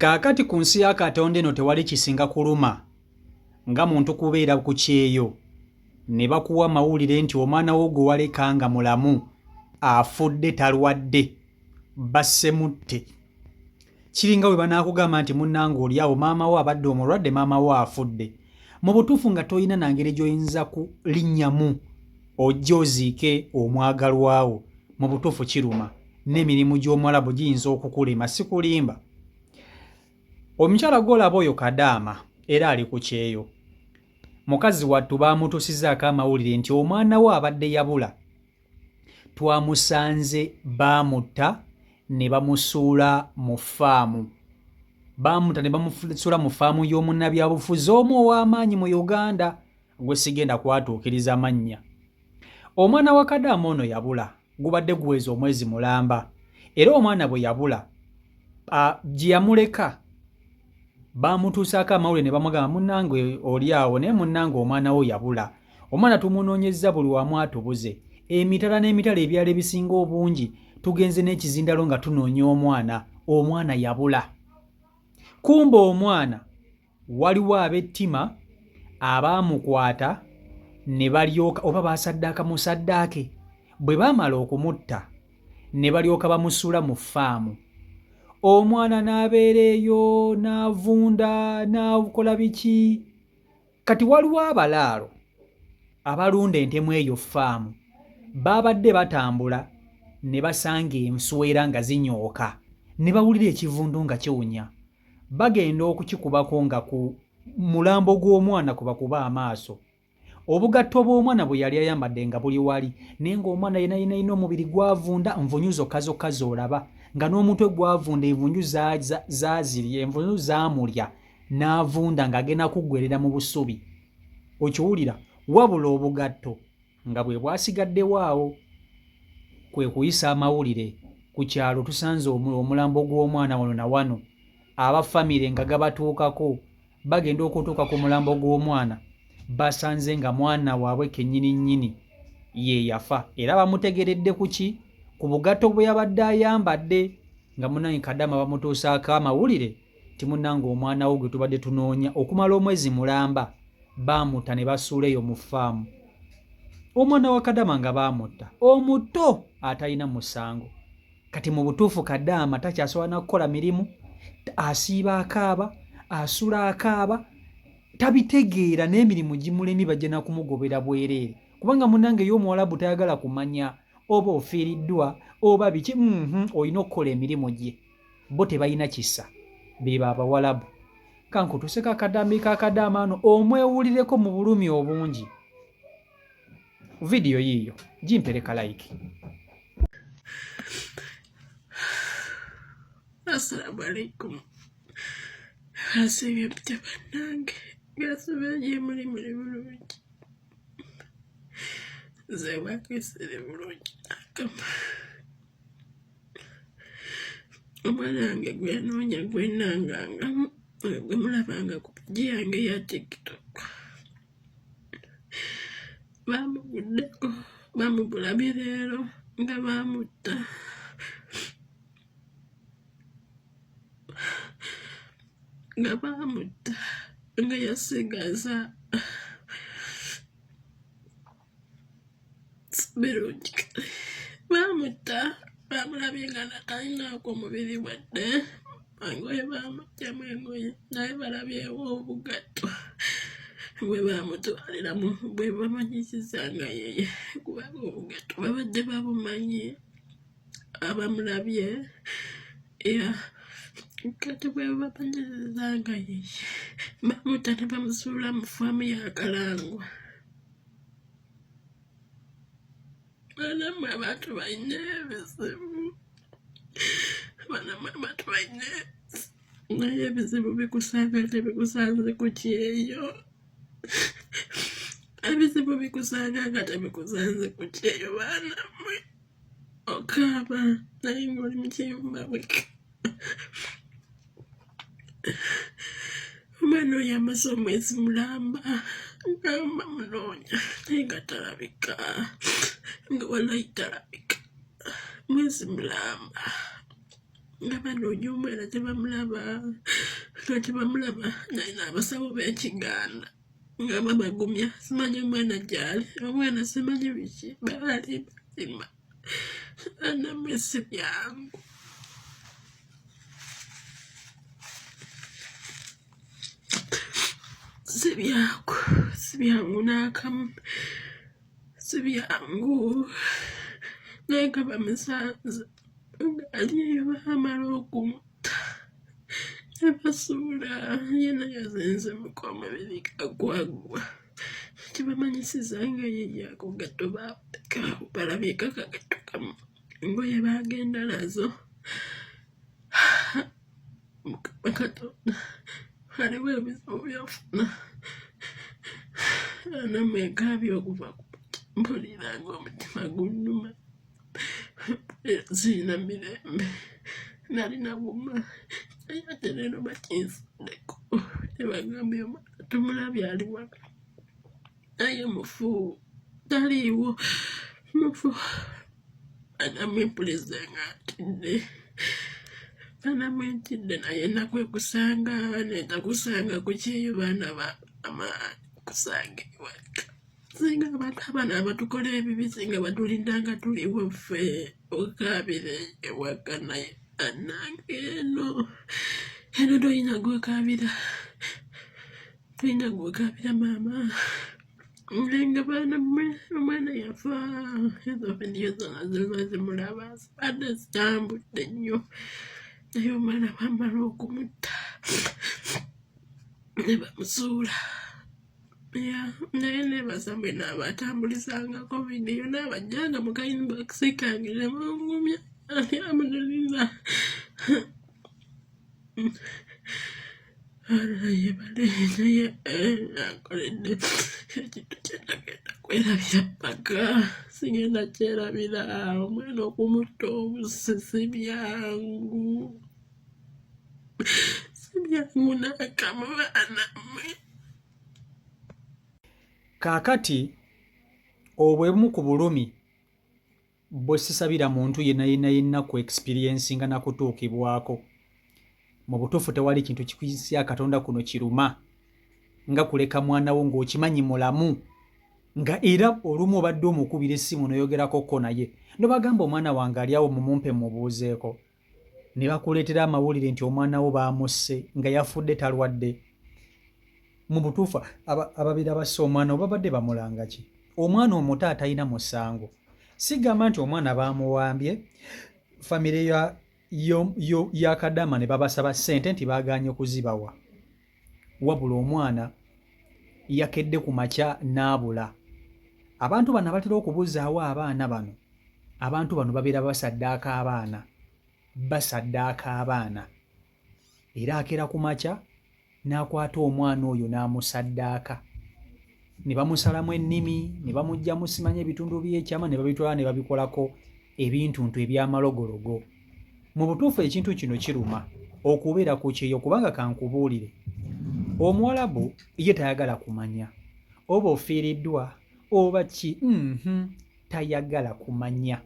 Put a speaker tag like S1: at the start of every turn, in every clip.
S1: Kaakati ku nsi ya Katonda eno tewali kisinga kuluma nga muntu kubeera ku kyeyo ne bakuwa amawulire nti omwana wo gwe waleka nga mulamu afudde talwadde basse mutte. Kiringa bwe banaakugamba nti munnange oli awo maama wo abadde omulwadde maama wo afudde. Mu butuufu nga tolina na ngeri gy'oyinza kulinnyamu ojje oziike omwagalwa wo. Mu butuufu kiruma n'emirimu gy'Omuwalabu giyinza okukulema sikulimba. Omukyala gw'olaba oyo kadaama era ali ku kyeyo. Mukazi wattu baamutuusizaako amawulire nti omwana we abadde yabula twamusanze baamutta ne bamusuula mu ffaamu. Baamutta ne bamusuula mu ffaamu y'omunnabyabufuzi omu ow'amaanyi mu Uganda gwe sigenda kwatuukiriza mannya. Omwana wa kadaama ono yabula gubadde guweze omwezi mulamba era omwana bwe yabula gye yamuleka baamutuusaako amawulire ne bamugamba munnange oli awo naye munnange omwana wo yabula omwana tumunoonyezza buli wamu atubuze emitala n'emitala ebyalo ebisinga obungi tugenze n'ekizindalo nga tunoonya omwana omwana yabula kumba omwana Waliwo ab'ettima abaamukwata ne balyoka oba baasaddaaka musaddaake bwe baamala okumutta ne balyoka bamusuula mu ffaamu. Omwana n'abeera eyo n'avunda n'akola biki. Kati waliwo abalaalo abalunda ente mu eyo ffaamu baabadde batambula ne basanga enswera nga zinyooka ne bawulira ekivundu nga kiwunya. Bagenda okukikubako nga ku mulambo gw'omwana kwe bakuba amaaso. Obugatto bw'omwana bwe yali ayambadde nga buli wali, naye ng'omwana yena yena yena omubiri gwavunda, nvunyu zokka zokka z'olaba, nga n'omutwe gwavunda, envunyu zaazirya, envunyu zaamulya n'avunda ng'agenda kuggwerera mu busubi. Okiwulira? Wabula obugatto nga bwe bwasigaddewo awo kwe kuyisa amawulire ku kyalo tusanze omulambo gw'omwana wano na wano aba famire nga gabatuukako bagenda okutuuka ku mulambo gw'omwana basanze nga mwana waabwe kennyini nnyini ye yafa era bamutegeredde ku ki ku bugatto bwe yabadde ayambadde nga munange kadama bamutuusaako amawulire nti munnange omwana wo gwe tubadde tunoonya okumala omwezi mulamba baamutta ne basuula eyo mu ffaamu. Omwana wa Kadaama nga baamutta omuto atalina musango. Kati mu butuufu Kadaama takyasobola na kukola mirimu, asiiba akaaba, asula akaaba, tabitegeera n'emirimu gimulemye bajja na kumugobera bwereere kubanga munnange ye Omuwalabu tayagala kumanya oba ofiiriddwa oba biki, olina okukola emirimu gye. Bo tebalina kisa bebo abawalabu. Kankutuseko akadambi ka kadaama ano omwewulireko mu bulumi obungi. Vidiyo yiiyo gimpere ka like.
S2: Assalamu alaikum. Asiibye mutya bannange? Byasubira gye muli muli bulungi. Nze bwakesere bulungi akama. Omwana wange gwe yanoonya gwe nnangangamu gwe mulabanga ku pegi yange eya tiktok baamuguddeko bamugulabye leero nga baamutta nga baamutta nga yasigaza Birungi baamutta baamulabye nga talinaako mubiri wadde engoye baamuggyamu engoye naye balabyewo obugatto bwe baamutwaliramu bwe bamanyisizza nga yeye kubanga obugatto babadde babumanyi abamulabye era kati bwe bamanyisizza nga yeye bamutta ne bamusuula mu ffaamu ya Kalangwa. Banamwe abantu balina ebizibu, banamwe abantu balina naye ebizibu bikusanga tebikusanze ku kyeyo, ebizibu bikusanga nga tebikusanze ku kyeyo baanamwe okaaba naye ng'oli mu kiyumba weka. Omwana oyo amaze omwezi mulamba nga bamunoonya naye nga talabika nga walayi talabika mwezi mulamba. Nga banoonya omwana tebamulaba, nga tebamulaba, naye n'abasawo b'ekiganda nga babagumya, simanyi omwana gyali, omwana simanyi biki, baali balima. Anamwe si byangu. Si byangu, si byangu n'akamu, si byangu. Naye nga bamusanze ng'ali eyo baamala okumutta ne basuula yena yazinzimuka omubiri gagwaggwa. Kibamanyisiza nga ye ako gatto baatekaawo balabyeko akagatto kamu engoye baagenda nazo. Mukama Katonda waliwo ebizibu byofuna namwe nkaabye okuva ku mpulira ng'omutima gunnuma sirina mirembe nali naguma naye ate leero bakinsuddeko tebagambye omwana tumulabye ali waka naye mufu taliiwo mufu anamwempuliza nga ntidde anamwentidde naye nakwekusanga netakusanga ku kyeyo baana ba amaani kusanga ewaka singa abantu abana abatukola ebibi singa batulinda nga tuliwo ffe okaabire ewaka naye anange eno eno toyina gwekaabira tolina gwekaabira maama nga baana mwe omwana yafa ezo vidiyo zona ziba zimulaba zibadde zitambudde nnyo naye omwana bamala okumutta ne bamuzuula naye nebaza mwena abatambulizangako vidiyo n'abajjanga mu kainbox kange ne bangumya alhamdulillah Yebale naye ankoledde ekintu kyentagenda kwerabira paka sigenda kyerabira omwana okumutta obusi si byangu si byangu n'akamu baana mwe.
S1: Kaakati obwo bumu ku bulumi bwe sisabira muntu yenna yenna yenna ku experiencinga na kutuukibwako. Mu butuufu tewali kintu kikuyisya Katonda kuno kiruma nga kuleka mwana wo ng'okimanyi mulamu nga era olumu obadde omukubira essimu n'oyogerako ko naye nobagamba omwana wange ali awo mumumpe mubuuzeeko ne bakuleetera amawulire nti omwana wo baamusse nga yafudde talwadde. Mu butuufu ababeera basse omwana wo babadde bamulanga ki? Omwana omuto atalina musango. Sigamba nti omwana baamuwambye famire ya, yo, yo, ya Kadama ne babasaba ssente nti baagaanye kuzibawa, wabula omwana yakedde ku makya n'abula. Abantu bano abatera okubuzaawo abaana bano, abantu bano babeera basaddaaka abaana, basaddaaka abaana. Era akera ku makya n'akwata omwana oyo n'amusaddaaka ne bamusalamu ennimi ne bamuggyamu simanyi ebitundu by'ekyama ne babitwala ne babikolako ebintuntu ebyamalogologo. Mu butuufu ekintu kino kiruma okubeera ku kyeyo kubanga kankubuulire Omuwalabu ye tayagala kumanya oba ofiiriddwa oba ki mm-hmm, tayagala kumanya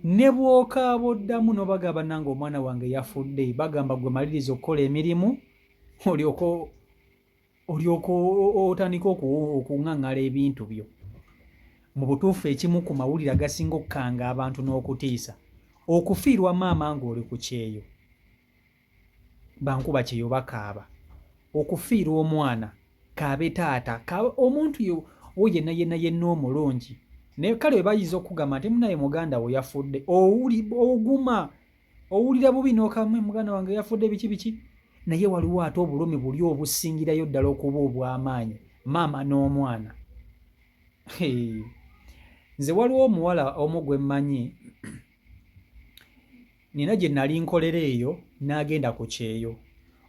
S1: ne bw'okaaba oddamu n'obagamba nange omwana wange yafudde bagamba gwe maliriza okukola emirimu olyoka olyoka otandika okuŋaŋala ebintu byo. Mu butuufu ekimu ku mawulire agasinga okukanga abantu n'okutiisa okufiirwa maama ng'oli ku kyeyo. Bankuba kyeyo bakaaba. Okufiirwa omwana kaabe taata kaabe omuntu wo yenna yenna yenna omulungi naye kale we bayinza okukugamba nti munaye muganda wo yafudde oguma owulira bubi n'okamwe muganda wange yafudde biki biki naye waliwo ate obulumi buli obusingirayo ddala okuba obw'amaanyi maama n'omwana. Nze waliwo omuwala omu gwe mmanyi nina gye nali nkolera eyo n'agenda ku kyeyo.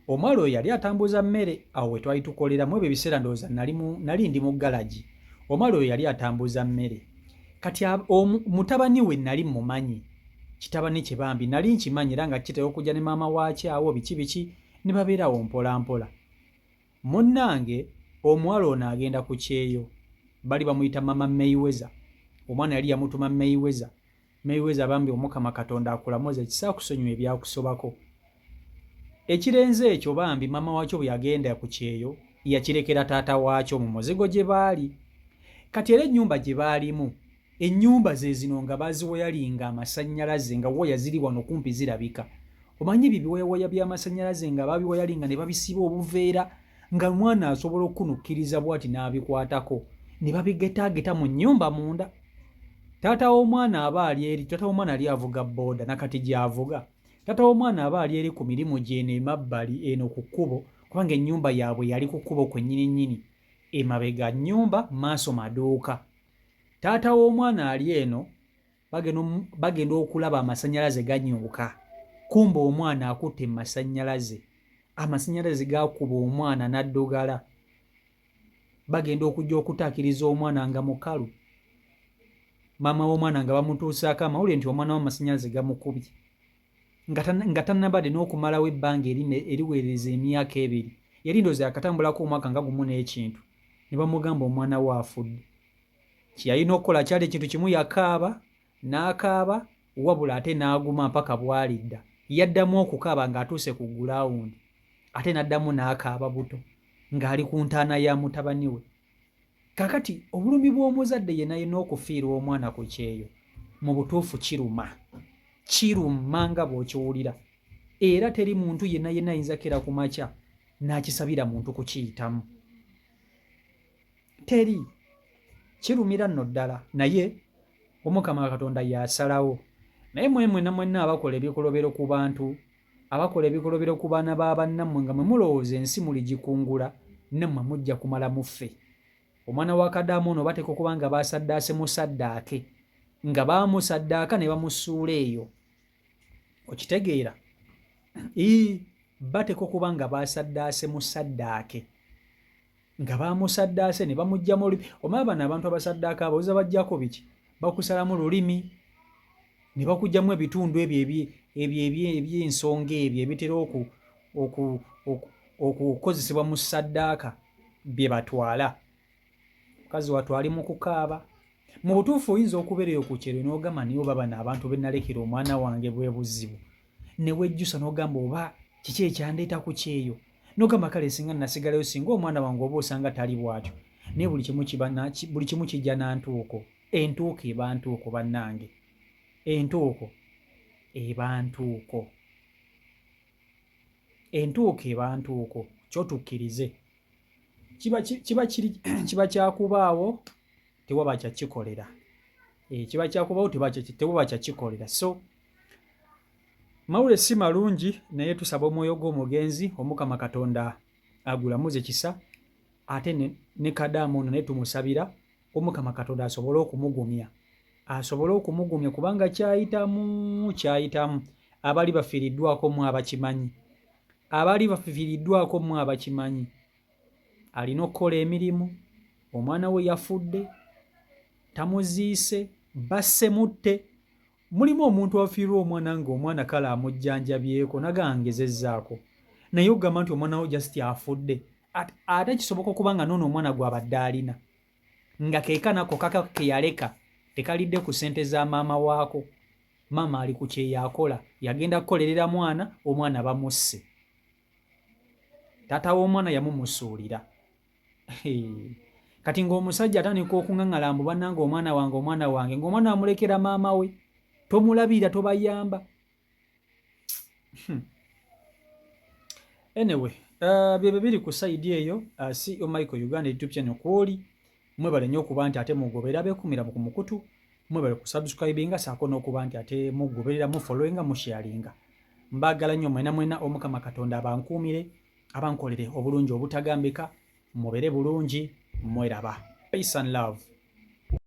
S1: Omuwala oyo yali atambuza mmere awo we twali tukolera mu ebyo ebiseera ndowooza nali nali ndi mu galagi. Omuwala oyo yali atambuza mmere. Kati mutabani we nali mmumanyi, kitabani kye bambi nali nkimanyi era nga kitera okujja ne maama waakyo awo biki biki ne babeera awo mpolampola. Munnange omuwala ono agenda ku kyeyo, bali bamuyita Mama Mayweather, omwana yali yamutuma Mayweather. Mayweather bambi Omukama Katonda akulamuze ekisa akusonyiwe ebyakusobako. Ekirenzi ekyo bambi maama waakyo bwe yagenda ku kyeyo yakirekera taata waakyo mu muzigo gye baali. Kati era ennyumba gye baalimu ennyumba ze zino nga baziwayalinga amasannyalaze nga waya ziri wano kumpi zirabika. Omanyi ebyo ebiwayawaya by'amasannyalaze nga babiwayalinga ne babisiba obuveera nga omwana asobola okukunukkiriza bwati n'abikwatako ne babigetaageta mu nnyumba munda. Taata w'omwana aba ali eri, taata w'omwana ali avuga bbooda nakati gy'avuga. Taata w'omwana aba ali eri ku mirimu gye eno emabbali eno ku kkubo kubanga ennyumba yaabwe yali ku kkubo kwennyini nnyini. Emabega nnyumba, maaso maduuka. Taata w'omwana ali eno bagenda okulaba amasannyalaze ganyuuka. Kumbe omwana akutte mu masannyalaze. Amasannyalaze gaakuba omwana n'addugala. Bagenda okujja okutaakiriza omwana nga mukalu. Maama w'omwana nga bamutuusaako amawulire nti omwana w'amasannyalaze gamukubye. Nga tannabadde n'okumalawo ebbanga eriweereza emyaka ebiri. Yali ndowooza yakatambulako omwaka nga gumu n'ekintu. Ne bamugamba omwana we afudde. Kye yalina okukola kyali ekintu kimu yakaaba, n'akaaba wabula ate n'aguma mpaka bw'alidda. Yaddamu okukaaba ng'atuuse ku gulaawundi ate n'addamu n'akaaba buto ng'ali ku ntaana ya mutabani we. Kaakati obulumi bw'omuzadde yenna yenna okufiirwa omwana ku kyeyo mu butuufu kiruma. Kiruma nga bw'okiwulira. Era teri muntu yenna yenna ayinza kukera ku makya n'akisabira muntu kukiyitamu. Teri. Kirumira nno ddala naye Omukama Katonda y'asalawo. Naye mwe mwenna mwenna abakola ebikolobero ku bantu, abakola ebikolobero ku baana ba bannammwe nga mwe mulowooza ensi muligikungula, nammwe mujja kumala muffe. Omwana wa Kadaama ono bateekwa okuba nga baasaddaase musaddaake, nga baamusaddaaka ne bamusuula eyo. Okitegeera? Ii, bateekwa okuba nga baasaddaase musaddaake. Nga baamusaddaase ne bamuggyamu olulimi. Omanyi bano abantu abasaddaaka abawoza baggyako biki? Bakusalamu lulimi ne bakuggyamu ebitundu ebyo ebyo eby'ensonga ebyo ebitera okukozesebwa mu ssaddaaka bye batwala. Mukazi wattu ali mu kukaaba. Mu butuufu oyinza okubeera eyo ku kyero n'ogamba naye oba bano abantu be nalekera omwana wange bwe buzibu. Ne wejjusa n'ogamba oba kiki ekyandeeta ku kyeyo. N'ogamba kale singa nasigalayo singa omwana wange oba osanga tali bw'atyo. Naye buli kimu kiba buli kimu kijja na ntuuko. Entuuko eba ntuuko bannange. Entuuko eba ntuuko. Entuuko eba ntuuko. Kyo tukkirize. Kiba kiba kiri kiba kyakubaawo tewaba kyakikolera. Eh, kiba kyakubawo tewaba kyakikolera. So mawulire si malungi naye tusaba omwoyo gw'omugenzi Omukama Katonda agulamuze kisa ate ne, ne Kadaama ono naye tumusabira Omukama Katonda asobole okumugumya asobole okumugumya kubanga kyayitamu kyayitamu abali bafiiriddwako mu abakimanyi abali bafiiriddwako mu abakimanyi alina okukola emirimu omwana we yafudde tamuziise basse mutte mulimu omuntu afiirwa omwana nga omwana kale amujjanjabyeko naga ngezezzaako naye okugamba nti omwana wo just afudde ate kisoboka okuba nga noono omwana gwabadde alina nga kekanako kaka keyaleka tekalidde ku ssente za maama waako maama ali ku kyeyakola yagenda kukolerera mwana omwana bamusse taata w'omwana yamumusuulira kati ng'omusajja atandika okuŋaŋala mbu bannange omwana wange omwana wange ng'omwana amulekera maama we tomulabirira tobayamba. Anyway, byebyo biri ku sayidi eyo. CEO Michael Uganda YouTube channel kwoli mwebale nnyo okuba nti ate mugoberera bekumira ku mukutu, mwebale ku subscribinga saako n'okuba nti ate mugoberera mufollowinga musharinga. Mbagala nnyo mwena mwena, Omukama Katonda abankuumire abankolere obulungi obutagambika, mubere bulungi, mweraba. Peace and love.